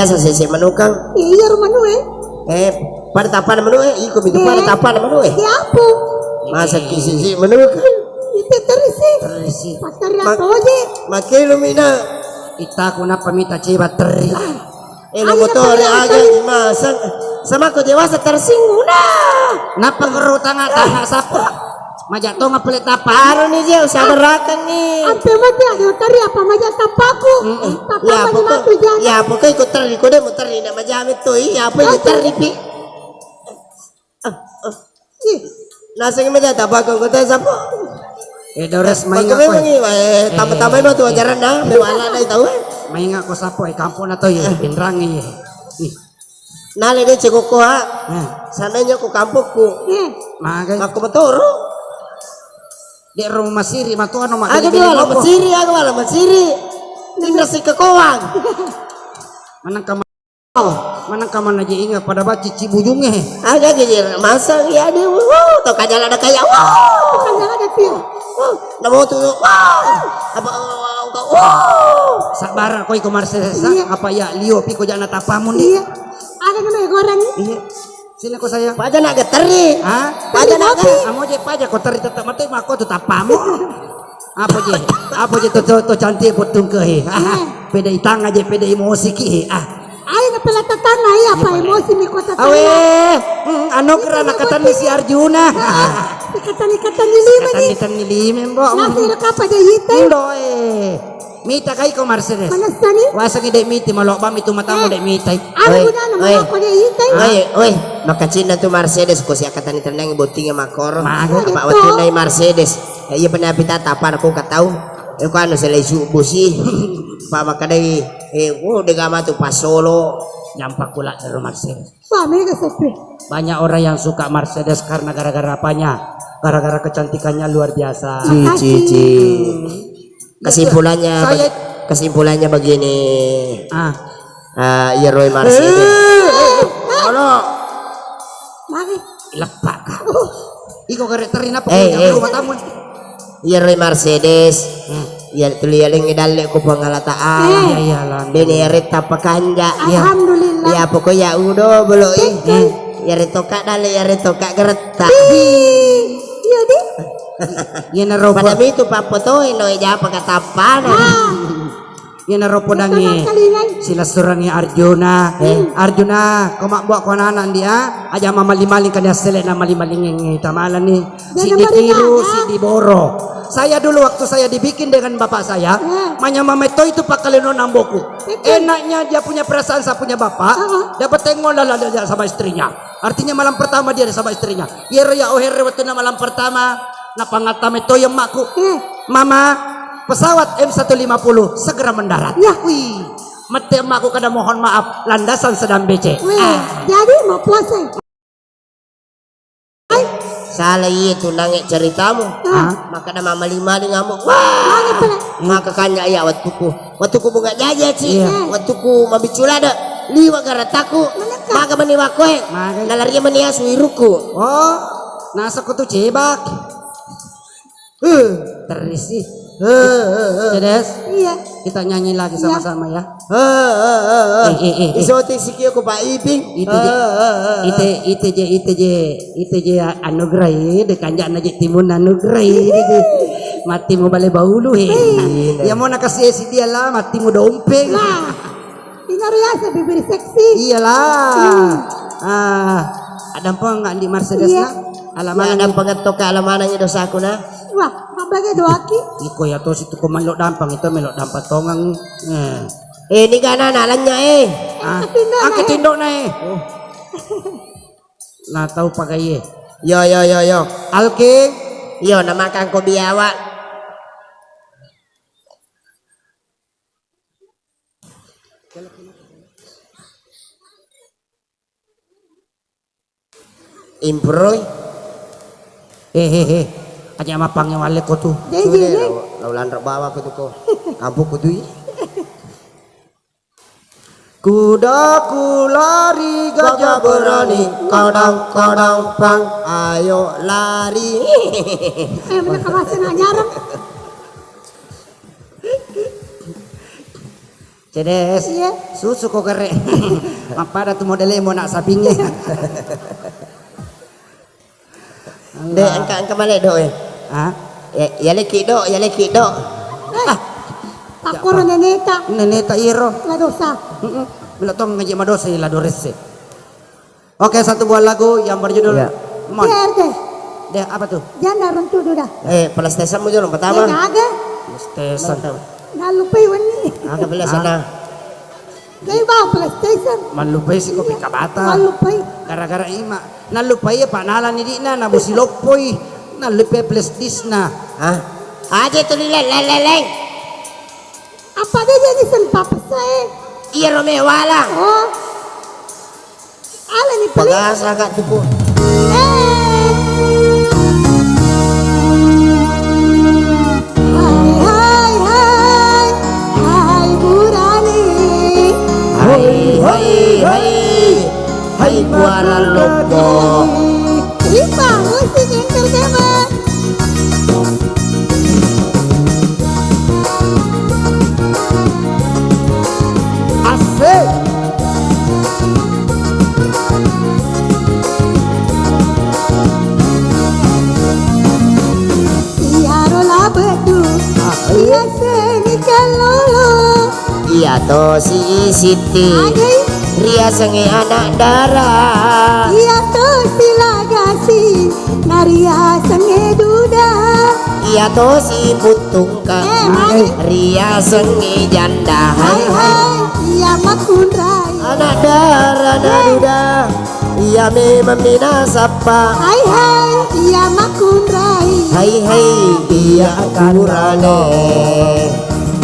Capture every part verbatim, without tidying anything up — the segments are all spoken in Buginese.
Sese manukang. Iya, rumah nu, eh. Eh, pada tapan manu, eh. Iko itu pada tapan manu, eh. Siapa? Masa kisi si manukang? Itu terisi. Terisi. Patara toje. Makelu mina. Ita ku napa mita ciba teri. Eh, lo motore aga masang. Sama ko dewasa tersinggung. Nah. Napa kero tanga-tanga sapa? Maja tonga pele tapa. Aro ni je, usaha berakang ni. Ampe mati ada teri apa maja tapaku. Mm-mm. Tapa ya, pokok, ya, pokok ikut teri, kode mau teri nak maja itu. Iya, apa ikut teri pi? Ah, ah. Ih, naseng maja tapaku kota sapa? Eh, Dores, main aku. Memang iya, eh, tambah-tambah itu ajaran nah, mewala dai tahu, eh. Main aku sapa, eh, kampung atau ya, Pinrang iya. Ih. Nale de cekoko ha. Eh. Sananya ko kampokku. Eh. Magai. Makko matoro. De ro masiri matoa no. Aga dia wala masiri, aga wala masiri. Tinda sikakoang. Manang kama, manang kama na je inga pada baci cibujunge. Aga ge masang ya de. Wuh, to kajala ada kaya. Wuh. Kajala ada pia. Wuh, namo tu. Wuh. Apa, wuh. Sabara ko iko Marcel sa, iya. Apa ya lio piko jana tapamu ni. Iya. Ada kena goreng. Iya. Sini ko sayang. Paja nak geteri. Hah? Paja nak kopi. Amo je paja ko teri tetap mati mako tu tapamu. Apa je? Apa je to, to, to cantik potong ke he. Ah, peda itang aja peda emosi ki he. Ah. Ayo na pela tatana iya apa emosi mi kota. Awe, mm, anu kerana katan si Arjuna. Ikatan-ikatan di lima ni. Ikatan-ikatan di lima, Mbok. Nasi rekapa de ite. Ndoe. Mita kai ko Mercedes. Manessani? Wasangi dek miti, malobang itu matamu dek mita. Ada gunana maloko dek ite. Oi, oi, makacinna tu Mercedes ko siakatan tennang bottingnya makoro. Apa wattu nai Mercedes? Eh, iya pernah pita tapar ko katau. Eh, ko anu selai subuh sih. Pak makadai, eh, oh, degama tu pasolo. Nyampak kula terus Mercedes. Wah, mega sepi. Banyak orang yang suka Mercedes karena gara-gara apanya? Gara-gara kecantikannya luar biasa. Ci, ci, ci. Kesimpulannya, saya bag-, kesimpulannya begini. Ah. Ah, iya Roy Mercedes. Eh, eh, eh, eh. Halo. Mari. Lepak kau. Iko karakter ini apa? Eh, eh. Rumah tamu. Iyaro Mercedes. Hmm. Iya tuli yalengngi dalle ko Puang Allah Taala. Iya, iya, alhamdulillah. Bene yaretta pakanja. Iya. Alhamdulillah. Iya pokok ya udo bolo i. Betul. Hmm. Yaretto ka dalle, yaretto ka geretta. Iya di. Iya naro pada mitu pappotoi no japa katappana. Ah. Iyanaro podangnge silessurengnge Arjuna. Eh. Arjuna, ko mabbuakko anana ndi a, aja mammaling-maling kali assele na maling-maling tamalani. Siddi kiru, siddi boro. Saya dulu waktu saya dibikin dengan bapak saya, manyameng metto itu pakkaleno namboku. Enaknya dia punya perasaan, saya punya bapak, dapat tengok lah, lah, lah, sama istrinya. Artinya malam pertama dia sama istrinya. Iyaro ya oherre wettunna malam pertama, napangattame toi emmakku. Eh. Mama, pesawat M satu lima puluh segera mendarat. Ya. Wih, mette emmakku kada mohon maaf, landasan sedang becek. Wih, jadi mau puasa. Sala iye tu nange ceritamu. Ah. Makkeda mammaling-maling ambo. Wah. Maka kanya iya wettuku. Wettuku bunga jaja ci. Iya. Wettuku mabiccu lada. Liwa garattaku. Maga meni wakkoe. Maga. Nalaria meni asu iruku. Oh, nasakku tu cebak. Eh, terisi. Eh, eh, eh. Cedes. Iya. Kita nyanyi lagi sama-sama ya. Eh, eh, eh, eh. Eh, eh, eh, eh. Isoti sikio ko Pak Iping. Ite je, ite, ite je, ite je, ite je anugerai, de kanjana je timun anugerai. Matimu bale baulu he. Iya. Ya mau nakasi esi dia lah, matimu dompeng. Nah. Inaro yaseng bibir seksi. Iyalah. Hmm. Ah, adampeng andi Mercedes na. Alamaneng. Adampeng toka alamaneng dosaku na. Wah, apa ga doaki? Iko ya tosi tu ko melo dampeng itu melo dampeng tongeng. Eh. Eh, ini gana na lanya eh. Ah, angke tindok na eh. Oh. Na tau pagai eh. Yo, yo, yo, yo. Alki. Yo, na makan ko biawa. Improi. Eh, eh, eh. Aja mappangnge walle ko tu. Sudah, lau, lau lanra bawa ko tu ko. Kampung ko tu i. Kuda ku lari gajah berani, kadang-kadang pang, ayo lari. Eh, mereka masih nak nyarang. Dedes. Iya. Susu ko gere. Mappada tu modele mo nak sapinge. De, engka, engka male do, eh. Ah? Ya, ya leki do, ya leki do. Eh, ah, pakkoro neneta. Neneta iro. La dosa. Heeh. Bila tong ngaji madosa la doresse. Oke, satu buah lagu yang berjudul Mon. Iya, R T. Deh, apa tuh? Janda Runtu Duda. Eh, PlayStation mu jolo pertama. Iya, aga. PlayStation. Nallupai wenni. Aga biasa sana. Gai bang PlayStation. Mallupai si kopi kabata. Mallupai. Gara-gara ima. Nallupai apa nalani dina nabu siloppoi. Nallupai flash disk na. Hah? Aja tu lileng, leleng. Apa dia jadi sen papa saya? Iya, Romeo wala. Oh. Ala ni peli. Pagasa kak tuku. Eh. Hai, hai, hai. Hai, burani. Hai, hai, hai. Hai, buaran loppo. Ipa, musik yang terkenal. Asik. Iyaro labeddu, ah, iya seni kallolo. Iya tosi Sitti. Adai. Riasengnge anak dara. Iya tosi Lagasi. Nariasengnge duda. Iya tosi Puttungka. Eh, magi. Riasengnge janda. Hai, hai, iya makkunrai. Anak dara na duda. Iya memang mina sappa. Hai, hai, iya makkunrai. Hai, hai, iya akurane.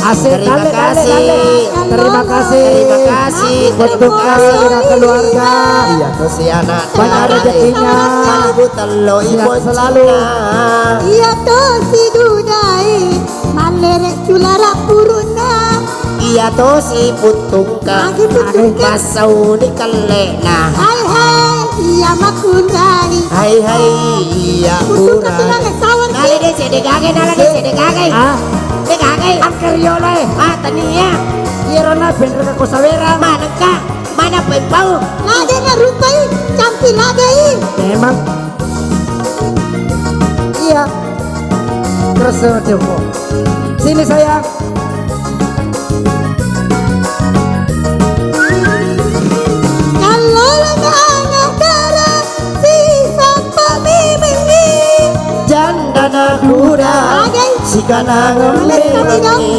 Asik. Terima kasih. Terima kasih. Terima kasih. Betul sekali dengan keluarga. Iya, tosi anak. Banyak rezekinya. Sehat selalu. Iya tosi dudae. Mallere culara purunna. Iya tosi Puttungka. Agi Puttungka. Masauni kalle'na. Hai, hai, iya makkunrai. Hai, hai, iya Puttungka. Nala dece, de gagai, nala dece, de gagai. Ah? De gagai. Angker riolo e. Ah, tania. Iyaro na penreka ko sawera. Manengka. Mana pempau? Lade na rupai, campi ladei. Memang. Iya. Terus sama Joko. Sini sayang. Kalau lada anak dara, si sapa memeng ni. Janda na duda, si kanangan memeng ni.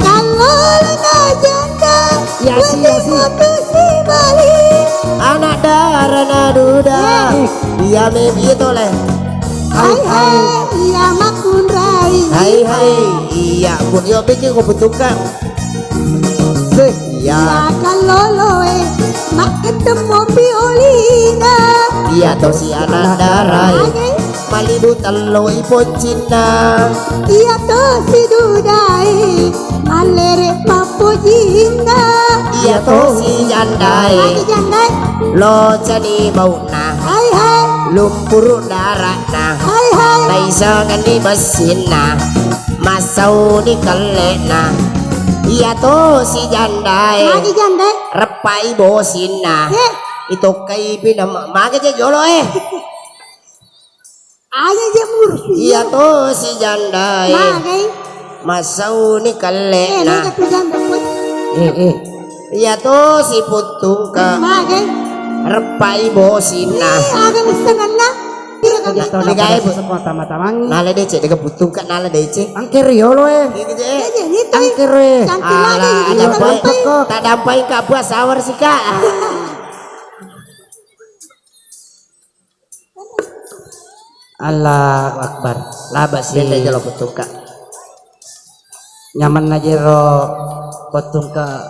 Kallolo na janda, yasi, yasi. Putu si bali. Anak dara na duda. Eh. Iya, mem, iya tole. Hai, hai, iya makkunrai. Hai, hai, iya pun yo bikin ko Puttungka. Sih. Iya. Iya kalloloe, makketteng mompi olina. Iya tosi anak darae. Age. Malibu telloi poccinna. Iya tosi dudae, mallere pappojinna. Iya tosi jandae. Age jandae. Locani bau'na. Hai, hai. Lumpuru dara'na. Hai, hai. Taisengenni bessinna. Massauni kelle'na. Iya tosi jandae. Magi jandae? Reppai bosinna. Eh. Itokkai pina ma-, maga je jolo e. Aja je murus. Iya tosi jandae. Magai. Massauni kelle'na. Eh, naga tu janda, Puttungka. Eh, eh. Iya tosi Puttungka. Magai. Reppai bosinna. Eh, aga messengenna. Tidak ada. Nah, ini gaib. Semua tama-tamangi. Nala dece, dega Puttungka, nala dece. Angker yolo e. Ini je. Iya, iya, ini tuh. Angker e. Cantik lagi, ini ada baik. Tadampai ka buah sawar sih, Kak. Allahu Akbar. Laba si. Bete jolo Puttungka. Nyamanna jero Puttungka.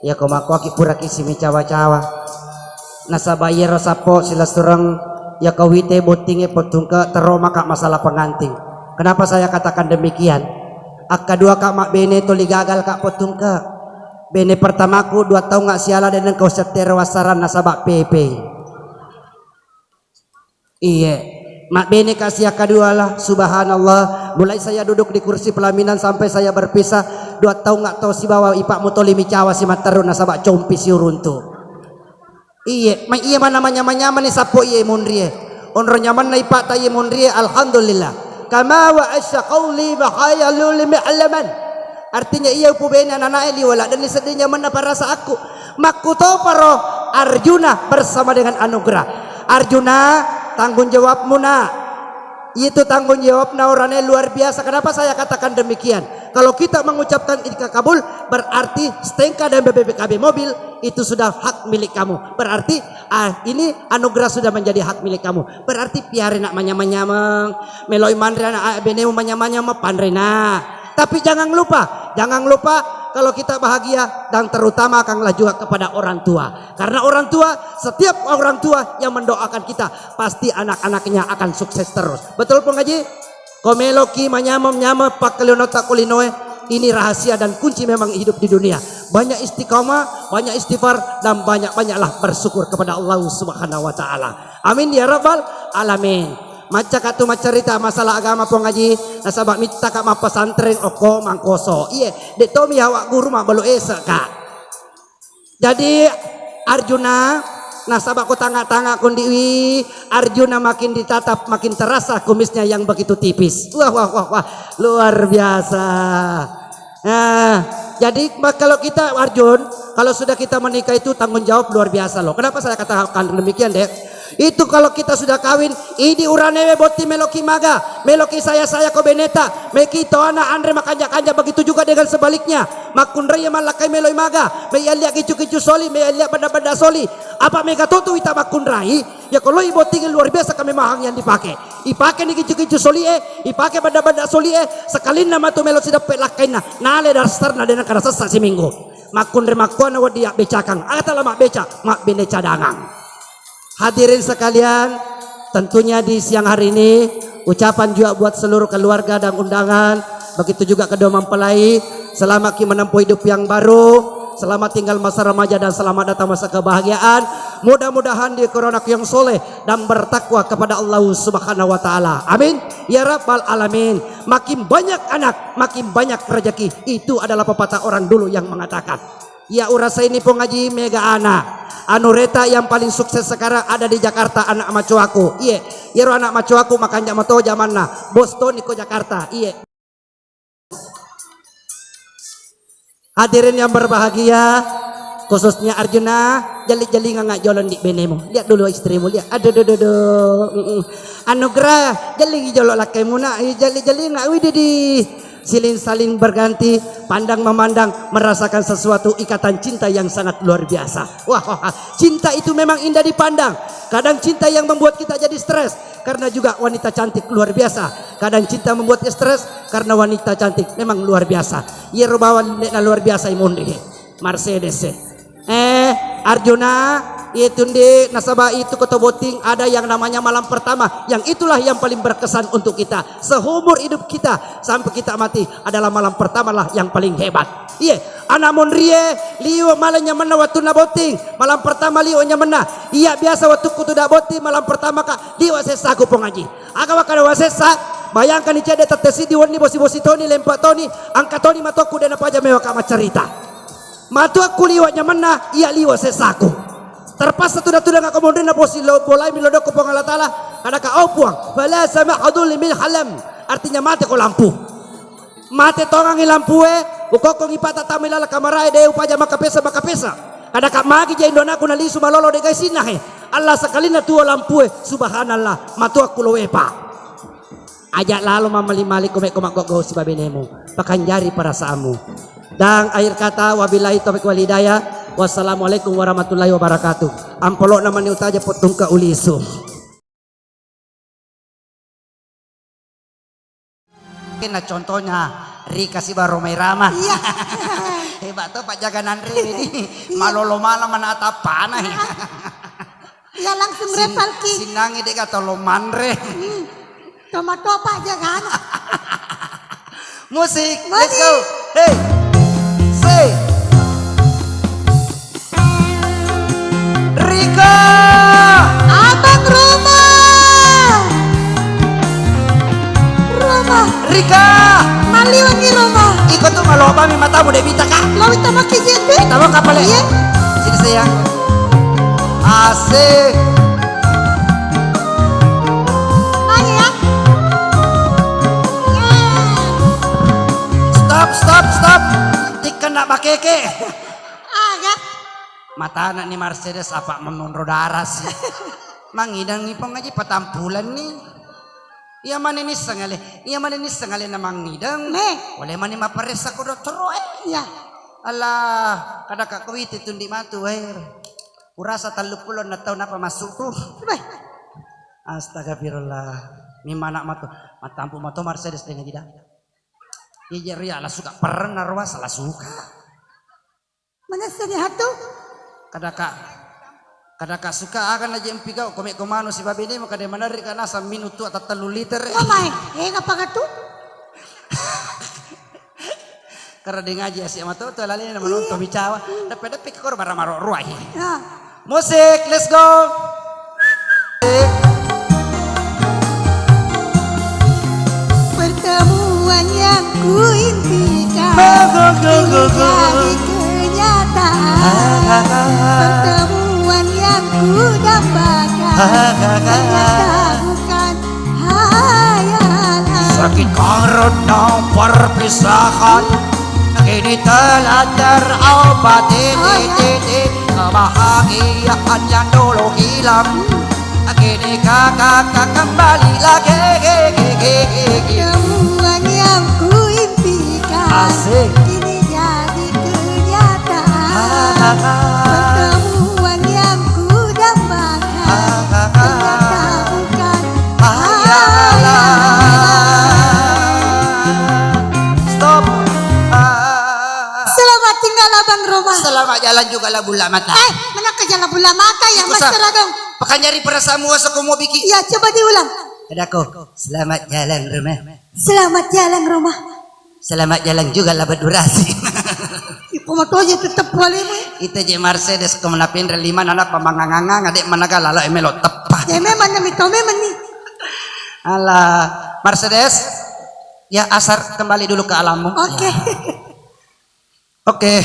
Iya ko makkuaki puraki si micawa-cawa. Nasaba iyaro sappo silessureng iya ko wite bottingnge Puttungka tero maka masalah pengantin. Kenapa saya katakan demikian? Akkadua ka mabbene tuli gagal ka Puttungka. Bene pertamaku dua taung siala de nengka usettero wassarang nasaba pepe. Iye, Mabbene ka siakkaduala, subhanallah. Mulai saya duduk di kursi pelaminan sampai saya berpisah, dua taung nggak tau sibawa ipakmu toli micawa simatteru nasaba compi siuruntu. Iye, ma-, iye mana manyamang-nyamang ni sappo iye monrie. Onro nyamanna ipakta iye monrie, alhamdulillah. Kama wa asya qauli wa khayalu limi alaman. Artinya iya upubene anak-anak liwa laddenni seddi nyamanna parasaakku. Makkutoparo Arjuna bersama dengan Anugerah. Arjuna, tanggung jawabmu, Nak. Itu tanggung jawabna orane luar biasa. Kenapa saya katakan demikian? Kalau kita mengucapkan ijab kabul, berarti stnk dan B P K B mobil itu sudah hak milik kamu. Berarti, ah, ini Anugerah sudah menjadi hak milik kamu. Berarti piare nak manyamang-nyamang, meloi manre anak, ah, benemu manyamang-nyamang, panrena. Tapi jangan lupa, jangan lupa kalau kita bahagia dan terutama akanlah juga kepada orang tua. Karena orang tua, setiap orang tua yang mendoakan kita, pasti anak-anaknya akan sukses terus. Betul, Pong Haji? Ko meloki manyameng-nyameng pakkalinotta ko linoe, ini rahasia dan kunci memang hidup di dunia. Banyak istiqamah, banyak istighfar, dan banyak-banyaklah bersyukur kepada Allah Subhanahu wa Ta'ala. Amin ya Rabbal Alamin. Maccaka tu maccarita masalah agama, Pong Haji, nasaba mittaka mappesantreng okko mangkoso. Iye, de' tomi awak guru mabbalu ese ka. Jadi Arjuna, nasaba ko tanga-tanga kondiwi, Arjuna makin ditatap, makin terasa kumisnya yang begitu tipis. Wah, wah, wah, wah, luar biasa. Nah, jadi ma-, kalau kita, Arjun, kalau sudah kita menikah itu tanggung jawab luar biasa loh. Kenapa saya katakan demikian, Dek? Itu kalau kita sudah kawin, idi uranewe botting meloki maga, meloki saya-saya ko beneta, meki to ana anre makanja-kanja, begitu juga dengan sebaliknya. Makkunrai mallakkai meloi maga, mei allia kicu-kicu soli, mei allia benda-benda soli. Apa mega toto wita makkunrai, ya ko loi botting luar biasa kami mahang yang dipakai. Ipake ni kicu-kicu soli e, ipake benda-benda soli e, sekalinna matu melo sideppe lakkainna, nale dasterna dena kada sessa siminggu. Makkunre makkuana wedi abbecakang, ata la mabbeca, mabbene cadangang. Hadirin sekalian, tentunya di siang hari ini, ucapan juga buat seluruh keluarga dan undangan, begitu juga kedua mempelai, selamat ki menempuh hidup yang baru, selamat tinggal masa remaja dan selamat datang masa kebahagiaan. Mudah-mudahan di corona yang soleh dan bertakwa kepada Allah Subhanahu wa Ta'ala. Amin. Ya Rabbal Alamin. Makin banyak anak, makin banyak rezeki. Itu adalah pepatah orang dulu yang mengatakan. Iya, urasa ini Pong Haji mega ana. Anu reta yang paling sukses sekarang ada di Jakarta, anak macoaku. Iye, iyaro anak macoaku makanja mato jamanna. Bos toni ko Jakarta. Iye. Hadirin yang berbahagia, khususnya Arjuna, jali-jalinga nggak jolo di benemu. Lihat dulu istrimu, lihat. Aduh, duh, duh, duh. Mm-mm. Anugerah, jali jolo lakkaimu, nak. Jali-jalinga, widih di. Siling saling berganti, pandang memandang, merasakan sesuatu ikatan cinta yang sangat luar biasa. Wah, wah, wah. Cinta itu memang indah dipandang. Kadang cinta yang membuat kita jadi stres karena juga wanita cantik luar biasa. Kadang cinta membuat stres karena wanita cantik memang luar biasa. Iyaro bawang de'na luar biasa imonri. Mercedes. Eh, Arjuna, itu ndi nasaba itu kota botting ada yang namanya malam pertama, yang itulah yang paling berkesan untuk kita seumur hidup kita sampai kita mati adalah malam pertama lah yang paling hebat. Iye, anak monrie liwe malam nyamanna wattunna botting, malam pertama liwe nyamanna. Iya biasa wattukku tu da botting malam pertama ka liwe sessaku Pong Haji. Aga wakkada wasessa, bayangkan ni cedde tette siddi wenni bosi-bosi toni, lempa toni, angka toni matokku de napaja mewa ka maccarita. Matuakku liwa nyamanna, iya liwa sessaku. Terpaksa tuda-tuda ngako monrinna bosi lo bolai mi lodokko Puang Allah Taala, kadaka, "Oh Puang, fala samahadul min halam." Artinya mate ko lampu. Mate tongangi lampue, ukokkongi pata tamai lala kamarae de upaja makapesa-makapesa. Kadaka magi je indonaku nalisu malolo de gai sinna he. Allah sakalinna tuo lampue, subhanallah, matuakku lowepa. Aja lalo mammali-mali ko mekko maggoggo sibabenemu. Pakanjari perasaanmu. Dan akhir kata, wabillahi taufiq wal hidayah. Wassalamualaikum warahmatullahi wabarakatuh. Ampolokna mani utaja pottungka ulisu. Nah, contohnya Rika siba Rhoma Irama. Iya. Hebat to Pak jaga nanre ini. Iya. Malolo malam mana atapana ya. Iya, langsung repal ki. Sinangi dega tolo manre. Hmm. Tomat topak aja kan. Musik, let's go. Hey. Say. Rika. Abang Rhoma. Debbie Taka. Lo minta pakai jet deh. Kita mau kapal ya? Iya. Sini sayang. Asik. Ayo ya. Stop, stop, stop. Tikkan nak bakeke. Aga. Matana ni Mercedes apa menonro darah sih. Mangidang ni pong aja patampulan ni. Iya mani nisseng ale, iya mani nisseng ale namangideng. Me. Boleh mani maparessa ko dottoro eh. Iya. Allah, kada ka kuwiti tundi matu eh. Kurasa tellu puluh na tahun apa masuk tuh. Astagfirullah. Mimana matu, matampu matu Mercedes dengan jida. Iya ria la suka pernah ruas la suka. Manessani hatu? Kadaka, kadaka suka aga na jempi kau, kome komano si babene mo kada manarri ka nasang minum tu tattellu liter. Mamae, eh, ngapa katu? Karena dia ngaji asik mato tu lalena menonton bicawa. Dapat dapat kor bara maro ruai. Ya. Musik, let's go. Pertemuan yang kuimpikan kini jadi kenyataan. Pertemuan yang kudambakan ternyata bukan hayalan. Sakit karena perpisahan, kini telah terobati. Oh, ya. Kebahagiaan yang dulu hilang, kini kakak kembali lagi. Pertemuan yang kuimpikan kini jadi kenyataan. Pertemuan yang kudambakan ternyata bukan hayalan. Stop. Selamat tinggal Abang Roma. Selamat jalan juga lah bulan mata. Eh, menang ke jalan bulan mata ya, Mas Ragong. Pekan nyari perasaan muas aku mau bikin. Ya, coba diulang. Kadako, selamat jalan Roma. Selamat jalan Roma. Selamat jalan juga lah berdurasi. Iko matoje tetep walimu. Ita je Mercedes ko menapin lima nana pamangangang adek managa lalo emelo tepat. Ya memang nami to memang nih. Alah, Mercedes, ya asar kembali dulu ke alammu. Oke. Oke.